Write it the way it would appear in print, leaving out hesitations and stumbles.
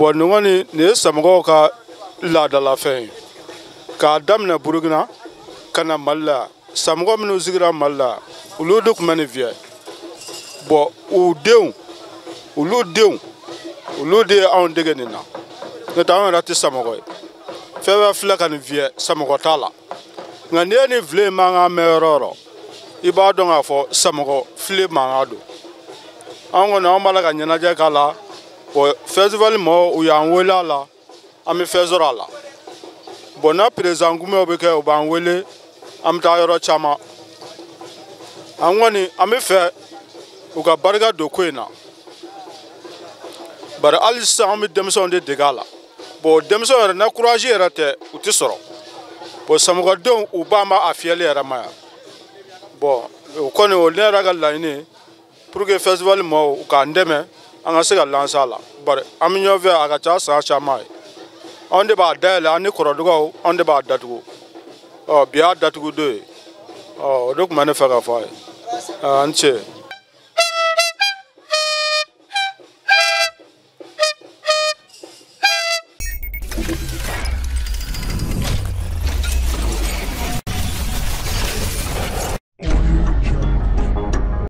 Bon, nin kɔni nin ye Samɔgɔw ka laadalafɛn ye k'a daminɛ Burukina ka na Mali la. Samɔgɔ minnu sigira Mali la, olu de tun bɛ nin fiyɛ. Bon, u denw, olu denw, olu de ye anw dege nin na. N'o tɛ anw yɛrɛ tɛ Samɔgɔ ye. Fɛn fɛn filɛ ka nin fiyɛ, Samɔgɔ t'a la. Nka n'i ye nin file mankan mɛn yɔrɔ o yɔrɔ, i b'a dɔn k'a fɔ Samɔgɔ file mankan don. Anw kɔni anw b'a la ka ɲɛnajɛ k'a la. Bon, festival mɔgɔw u y'an wele a la, an bɛ fɛn sɔrɔ a la. Bon, n'a président kunbɛnw bɛ kɛ, u b'an wele, an bɛ taa yɔrɔ caman. An kɔni an bɛ fɛ u ka barika don ko in na. Bari hali sisan an bɛ denmisɛnw de dege a la. Bon, denmisɛnw yɛrɛ n'a courage yɛrɛ tɛ, u tɛ sɔrɔ. Bon, Samɔgɔdenw u b'an ma a fiyɛli yɛrɛ ma yan. Bon, o kɔni o ne yɛrɛ ka laɲini ye pour que festival mɔgɔw u k'an dɛmɛ an ka se ka lancer a la. Bari an bɛ ɲɔgɔn fɛ a ka ca san caman ye. Anw de b'a dayɛlɛ, an ni kɔrɔdɔgɔw anw de b'a datugu. Ɔ bi y'a datugu don ye. Ɔ o de tun bɛ ne fɛ ka fɔ a ye. A ni ce.